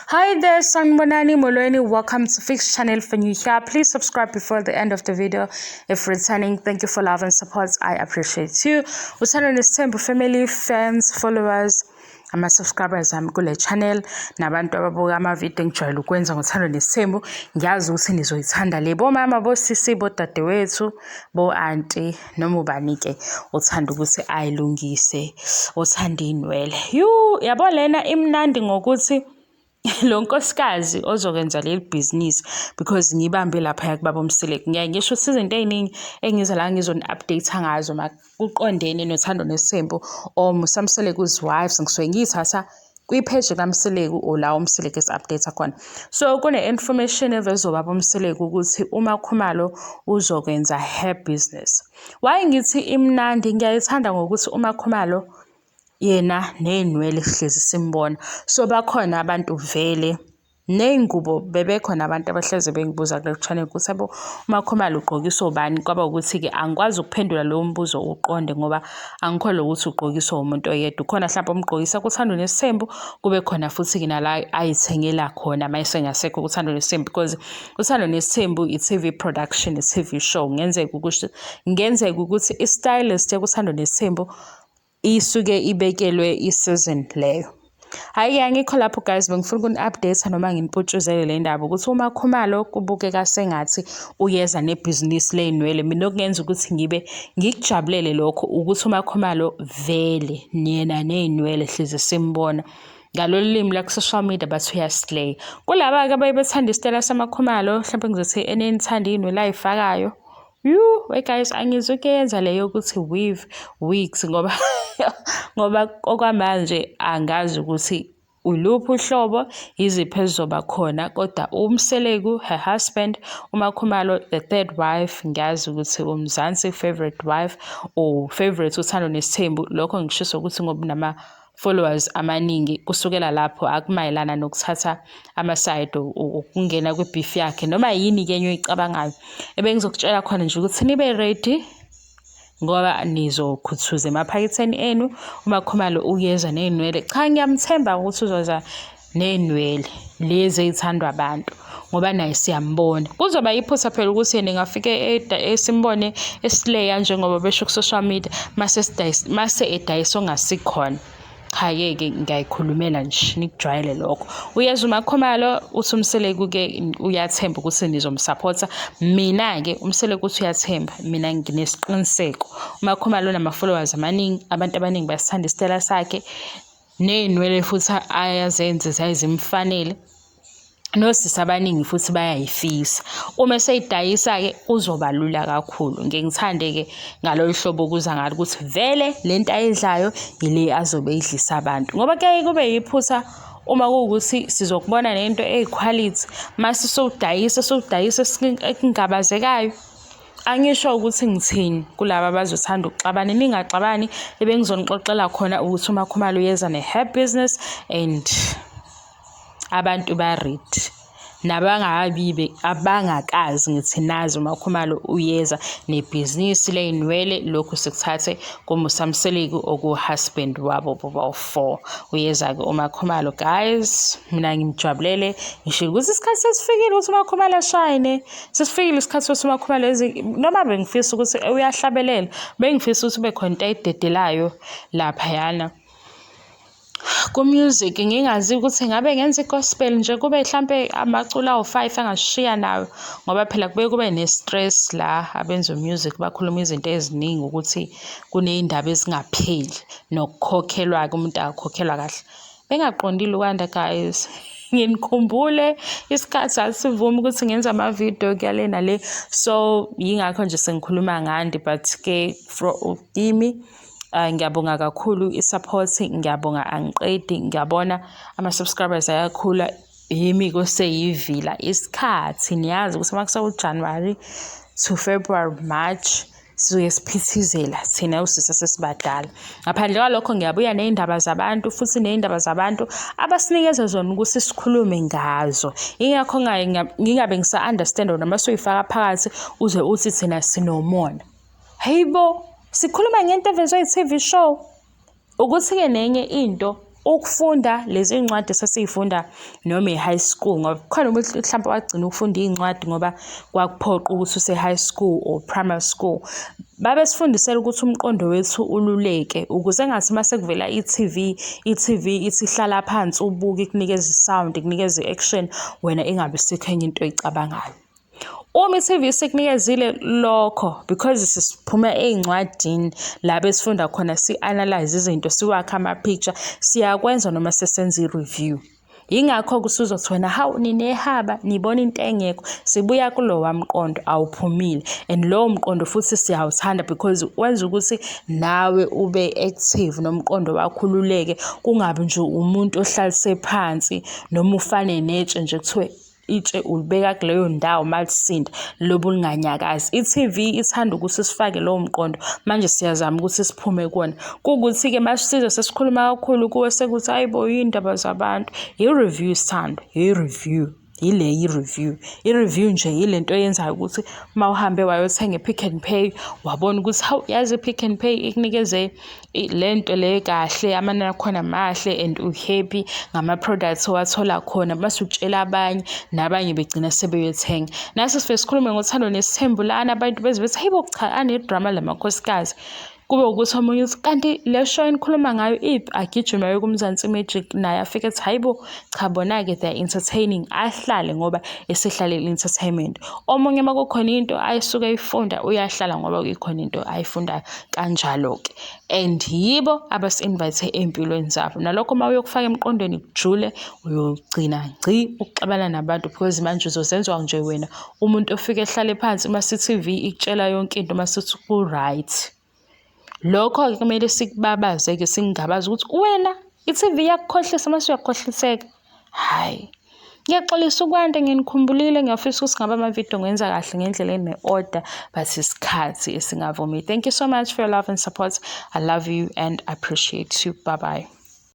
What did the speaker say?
Hi there, Sanibonani Molweni. Welcome to Fix Channel. For new here, please subscribe before the end of the video. If returning, thank you for love and support. I appreciate you. Uthando Nesithembu family, fans, followers, ama-subscribers ami kule channel nabantu ababuka amavidiyo engijwayele ukwenza ngothando nesithembu. Ngiyazi ukuthi nizoyithanda le, bomama, bosisi, bodadewethu, bo-anti, noma ubani-ke othanda ukuthi ayilungise, othanda iy'nwele. Yu, yabo, lena imnandi ngokuthi lo nkosikazi ozokwenza leli bhizinisi, because ngibambe laphaya kubaba uMseleku. Ngiyaye ngisho ukuthi izinto ey'ningi engiza la ngizoni-update ngazo makuqondene noThando Nesithembu or Musa Mseleku's wives, ngisuke ngiyithatha kwipheji kaMseleku or la uMseleku esi-update khona. So kune-information evezwa ubaba uMseleku ukuthi uMaKhumalo uzokwenza hair business. Why ngithi imnandi? Ngiyayithanda ngokuthi uMaKhumalo yena ney'nwele sihlezi simbona, so bakhona abantu vele ney'ngubo, bebekhona abantu abahleze bengibuza kule channel ukuthi yabo, uMaKhumalo ugqokiswa ubani. Kwaba ukuthi-ke angikwazi ukuphendula lowo mbuzo uqonde, ngoba angikholwa ukuthi ugqokiswa umuntu oyedwa. Ukhona mhlawumbe omgqokisa kuThando Nesithembu, kube khona futhi-ke nala ayithengela khona uma esengasekho kuThando Nesithembu, because Uthando Nesithembu i-TV production, i-TV show. Kungenzeka ukuthi i-stylist yakuThando Nesithembu isuke ibekelwe i-season leyo. Hhayi-ke, angikho lapho guys, bengifuna ukuni-update noma nginiputshuzele le ndaba ukuthi uMaKhumalo kubukeka sengathi uyeza nebhizinisi ley'nwele. Mina okungenza ukuthi ngibe ngikujabulele lokho ukuthi uMaKhumalo vele yena ney'nwele hleze simbona. Ngalolu limi la ku-social media bathi uyaslay. Kulaba-ke abaye bethanda isitayela samaKhumalo, mhlawumbe ngizothi enenithanda iy'nwele ay'fakayo. Yu, we guys, angizukuyenza leyo yokuthi weave, wigs, ngoba okwamanje angazi ukuthi uluphi uhlobo, yiziphi ezizoba khona, kodwa uMseleku, her husband, uMaKhumalo, the third wife, ngiyazi ukuthi uMzansi favorite wife or favorite Uthando Nesithembu. Lokho ngishiso ukuthi ngoba unama followers amaningi. Kusukela lapho akumayelana nokuthatha ama-side, ukungena kwi-beef yakhe noma yini-ke enye oyicabangayo. Ebengizokutshela khona nje ukuthi nibe ready ngoba nizokhuthuza emaphaketheni enu. UMaKhumalo uyeza ney'nwele. Cha, ngiyamthemba ukuthi uzoza ney'nwele lezi ey'thandwa abantu, ngoba naye siyambona. Kuzoba iphutha phela ukuthi yena engafike simbone esileya njengoba besho ku-social media, mase edayisa ongasikhona. Cha-ke ke, ngiyayikhulumela nje, nikujwayele lokho. Uyeza uMaKhumalo, uthi uMseleku-ke uyathemba ukuthi nizomsaphotha. Mina-ke uMseleku uthi uyathemba, mina nginesiqiniseko. UMaKhumalo unama-followers amaningi, abantu abaningi bayasithanda isitayela sakhe, ney'nwele futhi ayazenze zaye zimfanele. Nosisi abaningi futhi bayayifisa. Uma eseyidayisa-ke kuzoba lula kakhulu. Ngike ngithande-ke ngalolu hlobo ukuza ngalo ukuthi vele le nto ayidlayo ile azobe eyidlisa abantu. Ngoba kuyaye kube yiphutha uma kuwukuthi sizokubona nento eyikhwalithi mase sowudayisa, sowudayisa ekungabazekayo. Angisho ukuthi ngithini kulaba abazothanda ukuxabana, ningaxabani. Ebengizonixoxela khona ukuthi uMaKhumalo uyeza ne-hair business and abantu ba-ready, nabangakabi abangakazi ngithi nazi, uMaKhumalo uyeza nebhizinisi ley'nwele. Lokhu sikuthathe kuMusa Mseleku, oku-husband wabo bobawu-four. Uyeza-ke uMaKhumalo guys, mina ngimjabulele. Ngisho ukuthi isikhathi sesifikile ukuthi uMaKhumalo ashayine. Sesifikile isikhathi sokuthi uMaKhumalo ezi, noma bengifisa ukuthi uyahlabelela, bengifisa ukuthi kube khona into ayidedelayo laphayana ku-music. Ngingazi ukuthi ngabe ngenza i-gospel nje, kube hlampe amaculo awu-five angashiya nawo, ngoba phela kubuye kube ne-stress la abenza u-music, bakhuluma izinto eziningi ukuthi kuney'ndaba ezingapheli, nokukhokhelwa-ke umuntu akakhokhelwa kahle. Bengaqondile ukwanda guys, nginikhumbule, isikhathi asivumi ukuthi ngenze amavidiyo kuyale nale, so yingakho nje sengikhuluma ngandi. But-ke kimi ngiyabonga kakhulu i-support, ngiyabonga, angiqedi. Ngiyabona ama-subscribers ayakhula, yimi kuseyivila isikhathi. Niyazi ukuthi uma kusewu-January to February, March, sisuke siphithizela thina usisi sesibadala. Ngaphandle kwalokho, ngiyabuya ney'ndaba zabantu futhi ney'ndaba zabantu abasinikeza zona ukuthi sikhulume ngazo. Ingakho ngingabe ngisa-understand noma suyifaka phakathi uze uthi thina sinomona. Hayibo, sikhuluma ngento evezwe i-TV show. Ukuthi-ke nenye into Ukufunda lezi ncwadi esasiy'funda noma e-high school, ngoba kukhona umuntu mhlawumpe wagcina ukufunda iy'ncwadi ngoba kwakuphoqa ukuthi use-high school or primary school. Babesifundisela ukuthi umqondo wethu ululeke ukuze engathi uma sekuvela i-TV, i-TV ithi hlala phansi ubuke, ikunikeze i-sound, ikunikeze i-action, wena ingabe isikho enye into oyicabangayo. Uma i-TV isikunikezile lokho, because sisiphuma ey'ncwadini la besifunda khona si-analyze izinto, siwakhe ama-picture, siyakwenza noma sesenza i-review. Yingakho-ke usuzothi wena, hawu, ninehaba, nibona into engekho. Sibuya kulowa mqondo awuphumile, and lowo mqondo futhi siyawuthanda because wenza ukuthi nawe ube active nomqondo wakho ululeke, kungabi nje umuntu ohlalise phansi noma ufane netshe nje kuthiwe itshe ulibeka kuleyo ndawo malisinda lobu linganyakazi. I-TV ithanda ukuthi sifake lowo mqondo, manje siyazama ukuthi siphume kuwona. Kuwukuthi-ke masisiza sesikhuluma kakhulu kuwe sekuthi hayi bo, iy'ndaba zabantu. I-review sithandwa, i-review. Yile i-review. I-review nje yile nto oyenzayo ukuthi uma uhambe wayothenga i-Pick n Pay, wabona ukuthi hawu, yazi i-Pick n Pay ikunikeze le nto le kahle, amanani akhona mahle and u-happy ngama-products owathola khona, mase utshela abanye, nabanye begcina sebeyothenga. Nasi sifike sikhulume ngoThando Nesithembu lana, abantu beze bethi hayi bo, cha, ane-drama lamakhosikazi. Kube ukuthi omunye uthi kanti le show enikhuluma ngayo iphi, agijime aye kuMzansi Magic, naye afike ethi hayi bo, cha, bona-ke they are entertaining, ahlale ngoba esehlalele entertainment. Omunye uma kukhona into ayisuke eyifunda uyahlala ngoba ikhona into ayifundayo kanjalo-ke. And yibo abasi-invite ey'mpilweni zabo. Nalokho uma uyokufaka emqondweni kujule, uyogcina ngci ukuxabana nabantu because manje uzozenza nje wena umuntu ofike ehlale phansi mase i-TV ikutshela yonke into mase uthi ku-right. Lokho-ke kumele sikubabaze-ke, singabaze ukuthi wena i-TV iyakukhohlisa mase uyakhohliseka. Hhayi. Ngiyaxolisa ukwanda, nginikhumbulile, ngiyafisa ukuthi ngabe amavidiyo ngiwenza kahle ngendlela ene-order, but isikhathi esingavumi. Thank you so much for your love and support. I love you and appreciate you. Bye bye.